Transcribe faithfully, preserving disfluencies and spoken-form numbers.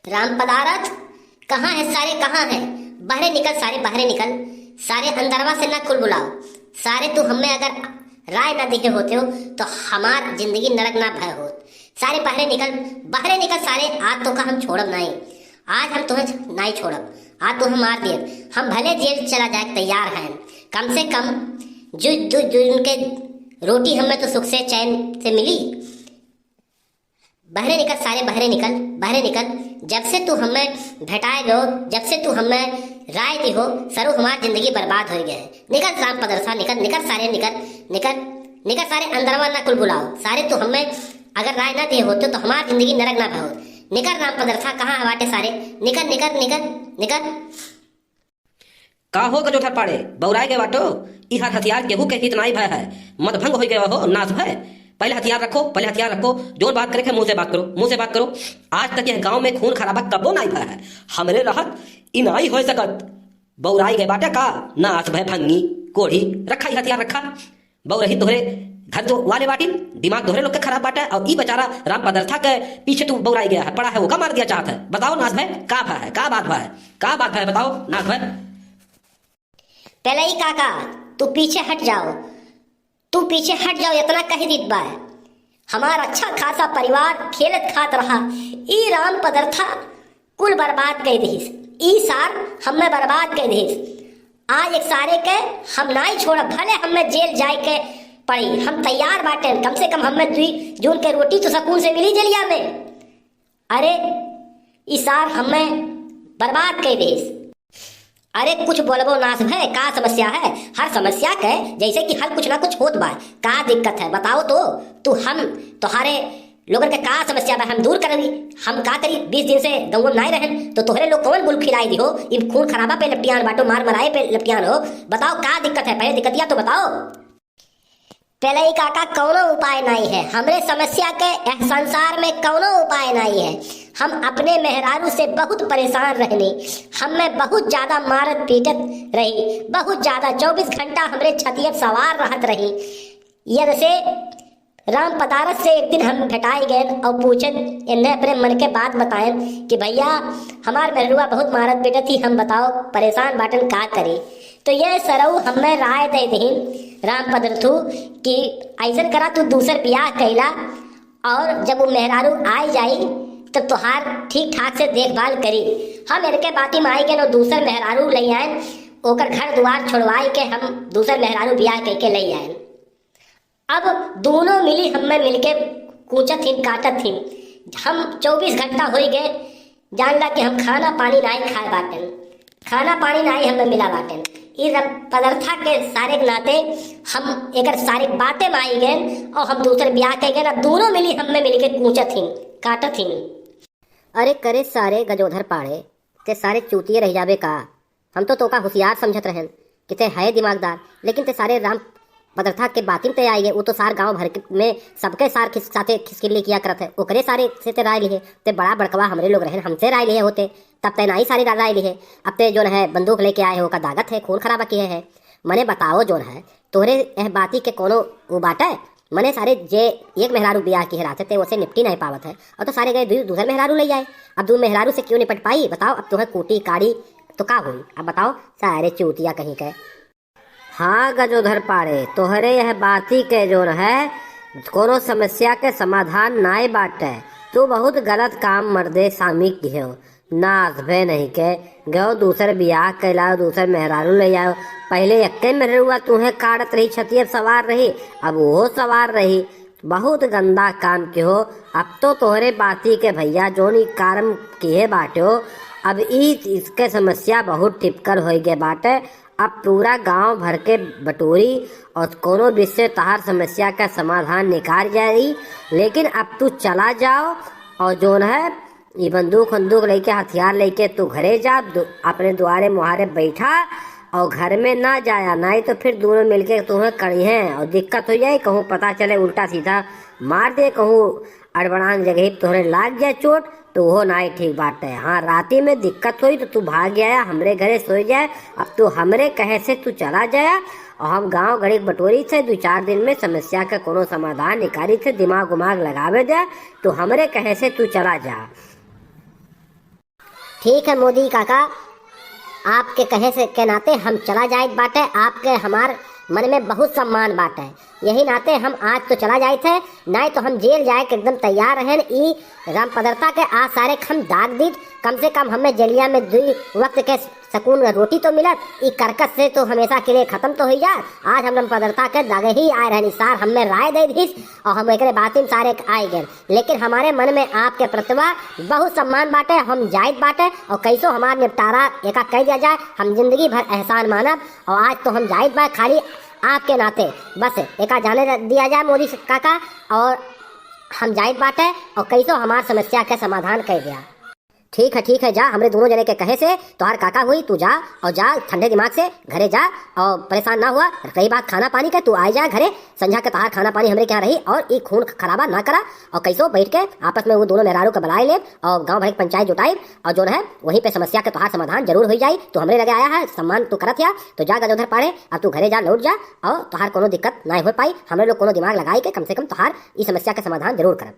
राम पदारथ, कहाँ है सारे, कहाँ है? बहरे निकल सारे, बहरे निकल। सारे अंदरवा से ना कुल बुलाओ। सारे तू हमें अगर राय ना दिहे होते हो तो हमार जिंदगी नरक ना भय होत। सारे बहरे निकल, बहरे निकल सारे, आज तोका हम छोड़ब नाई। आज हम तोहे नाई छोड़ब, आज तोहे मार देब। हम भले जेल चला जाए तैयार हैं, कम से कम जो, जो, जो उनके रोटी हमें तो सुख से चैन से मिली। बहरे निकल सारे, बहरे निकल, बहरे निकल। जब से तू हमें भेटाए गयो, जब से तू हमें राय दी हो, सरू हमार जिंदगी बर्बाद हो गए है। निकल राम पदरसा, निकल, निकल सारे, निकल, निकल, निकल सारे, अंदरवा ना कुल बुलाओ। सारे तू हमें अगर राय ना दिए होते तो हमार जिंदगी नरक ना भय होत। निकल राम पदरसा, कहाँ है बाटे सारे? निकल, निकल, निकल, निकल। का हो गजोधर पाड़े, बौराए गए बाटो? ई हाथ हथियार केहू के हित नाई भय है, मत भंग होई गए हो नास भय। पहले हथियार रखो, पहले हथियार रखो, जोन बात करे के मुंह से बात करो, मुंह से बात करो। आज तक यह गांव में खून खराबा कबो नाई भय है, हमरे रहत ई नाई हो सकत। बौराई गए बाटे का? नास भय भंगी कोढ़ी, रखा ई हथियार रखा। बौरही तोहरे घर जो वाले बाटिन, दिमाग तोहरे लोग के खराब बाटे। और ई बेचारा राम पदरथा के पीछे तू बौराई गया है, पड़ा है, ओका मार दिया चाहत है। बताओ नास भय, का भय है, का बात भय है, का बात भय है, बताओ नास भय। पेलई काका, तू पीछे हट जाओ, तू पीछे हट जाओ, इतना कह दीत बा। हमार अच्छा खासा परिवार खेलत खात रहा, ई राम पदरथा कुल बर्बाद कर दिहिस। ई सार हमें बर्बाद कर दिहिस। आज एक सारे के हम नाई छोड़ब, भले हमें जेल जाए के पड़ी, हम तैयार बाटेन। कम से कम हमें दुई जून के रोटी तो सुकून से मिली जेलिया में। अरे, ई सार हमें बर्बाद कर दिहिस। अरे, कुछ बोलबो नास भय, का समस्या है? हर समस्या के जैसे कि हल कुछ ना कुछ होत बा। का दिक्कत है बताओ तो, तू हम तोहारे लोगन के का समस्या बा, हम दूर करी। हम का करी, बीस दिन से गौवा में नाय रहन, तो तोहरे लोग कौन गुल खिलाई दी हो? इब खून खराबा पे लपटियान बाटो, मार मराए पे लपटियान हो। बताओ का दिक्कत है, पहले दिक्कतिया तो बताओ। पेलई काका, कौनो उपाय नाई है, हमरे समस्या के एह संसार में कौनो उपाय नाई है। हम अपने मेहरारू से बहुत परेशान रहनी, हमें बहुत ज्यादा मारत पीटत रही, बहुत ज्यादा, चौबीस घंटा हमरे छतिया सवार रहत रही। यद से राम पदारथ से एक दिन हम भेटाई गए और पूछन, इन्हें अपने मन के बात बताएन कि भैया, हमार मेहरुआ बहुत मारत पीटत ही, हम बताओ परेशान बाटन का करी। तो यह सरऊ हमें राय दे दीन राम पदरथू कि ऐसन करा, तू दूसर बियाह कैला और जब वो मेहरारू आए जाई तो तोहार ठीक ठाक से देखभाल करी। हम इनके बाती में आई गए और दूसर मेहरारू ले आए, ओकर घर द्वार छोड़वाई के हम दूसर मेहरारू बियाह कह के ले आए। अब दोनों मिली हमें मिलके कूचत हिन, काटत हिन। हम चौबीस घंटा होई गए, जान ला कि हम खाना पानी नाई खाए बाटेन, खाना पानी नाई हमें मिला बाटेन। ई रम-, पदरथा के सारे के नाते हम एकर सारे बातें में आई गए और हम दूसर ब्याह के गए ना, दोनों मिली हमें मिलके कूचत हिन, काटत हिन। अरे करे सारे गजोधर पाड़े, ते सारे चूतिए रह जाबे का? हम तो तोका होशियार समझत रहेन कि ते है दिमागदार, लेकिन ते सारे राम पदरथा के बातिन ते आई गए। वो तो सार गांव भर के, में सबके सार खिस-, साथे खिसकिल्ली किया करत है, ओकरे सारे से ते राय लिहे। ते बड़ा बड़कवा हमरे लोग रहेन, हमसे राय लिहे होते, तब ते नाई सारे रा-, राय लिहे। अब ते जोन है बंदूक लेके आए हो, ओका दागत है, खून खराबा किहे है। मने बताओ जोन है, तोहरे एह बाती के कोनो वो बाटे? मने सारे जे एक मेहरारू बियाह किहे रहते ते ओसे निपटी नहीं पावत है, और तो सारे गए दू-, दूसर मेहरारू ले आए। अब दू मेहरारू से क्यों निपट पाई बताओ? अब तोहे कूटी काड़ी तो का होई? अब बताओ सारे चूतिया कहीं के। हाँ गजोधर पाड़े, तोहरे यह बाती के जोन है, कोनो समस्या के समाधान नाय बाटे। तू बहुत गलत काम मर्दे सामी किहो। नास भे नहीं के, गयो दूसर बियाह कैलाओ, दूसर मेहरारू ले आओ। पहले एक्के मेहरुआ तूहे काटत रही, छतिया सवार रही, अब वो सवार रही। बहुत गंदा काम किहो। अब तो तोहरे बाती के भैया जोन ई काम किहे बाटे हो, अब ई इसके समस्या बहुत टिपकल होई गए बाटे। अब पूरा गांव भर के बटोरी और कोनो विषय तहार समस्या का समाधान निकाल जाई, लेकिन अब तू चला जाओ और जोन है ई बंदूक वंदूक लेके, हथियार लेके तू घरे जा, दु-, अपने दुआरे मुहारे बैठा और घर में ना जाया, नहीं तो फिर दोनों मिलके तुम्हें कड़ी हैं और दिक्कत हो जाए, कहूँ पता चले उल्टा सीधा मार दे, कहूँ अड़बड़ांग जगह तोहरे लाग जाए चोट, तो वो नाई ठीक बात है। हाँ, राती में दिक्कत होई तो तू भाग आया, हमरे घरे सोई जाए। अब तू हमरे कहे से तू चला जाया और हम गांव गड़ी बटोरी से दो चार दिन में समस्या का कोनो समाधान निकाली से दिमाग उमाग लगावे दे। तू हमरे कहे से तू चला जा। ठीक है मोदी काका, आपके कहे से के नाते हम चला जाइत बाटे, आपके हमार मन में बहुत सम्मान बाटे, यही नाते हम आज तो चला जाइत है, नाहीं तो हम जेल जाए के एकदम तैयार रहन। ई रामपदरता के आज सारे के हम दाग दीत, कम से कम हमें जेलिया में दुई वक्त के सकून रोटी तो मिलत, ई करकस से तो हमेशा के लिए खत्म तो होई जात। आज हम रामपदरता के दागे ही आए रहनी, सार हमें राय दे दीस और हम एकरे बातिन सारे आए गए। लेकिन हमारे मन में आपके प्रतिभा बहुत सम्मान बाटे, हम जाइत बाटे और कैसो हमार निपटारा एका कह दिया जाए, हम जिंदगी भर एहसान मानब। और आज तो हम जाइत बा खाली आपके नाते, बस एका जाने दिया जाए मोदी काका, और हम जाइत बाटे और कैसो हमार समस्या के समाधान कर दिया। ठीक है, ठीक है, जा, हमरे दोनों जने के कहे से तोहार काका हुई, तू जा और जा ठंडे दिमाग से घरे जा और परेशान ना हुआ। रही बात खाना पानी के, तू आए जा घरे, संझा के तोहार खाना पानी हमरे के यहाँ रही और ई खून खराबा ना करा और कैसो बैठ के आपस में वो दोनों मेहरारू के बुलाए ले और गाँव भर के पंचायत जुटाई और जो है वहीं पे समस्या के तोहार समाधान जरूर हो जाई। तू हमरे लगे आया है, सम्मान तू करत या, तो जा गजोधर पाड़े, अब तू घरे जा, लौट जा और तोहार कोनो दिक्कत ना हो पाई। हमरे लोग कोनो दिमाग लगाई के कम से कम तोहार ई समस्या के समाधान जरूर करब।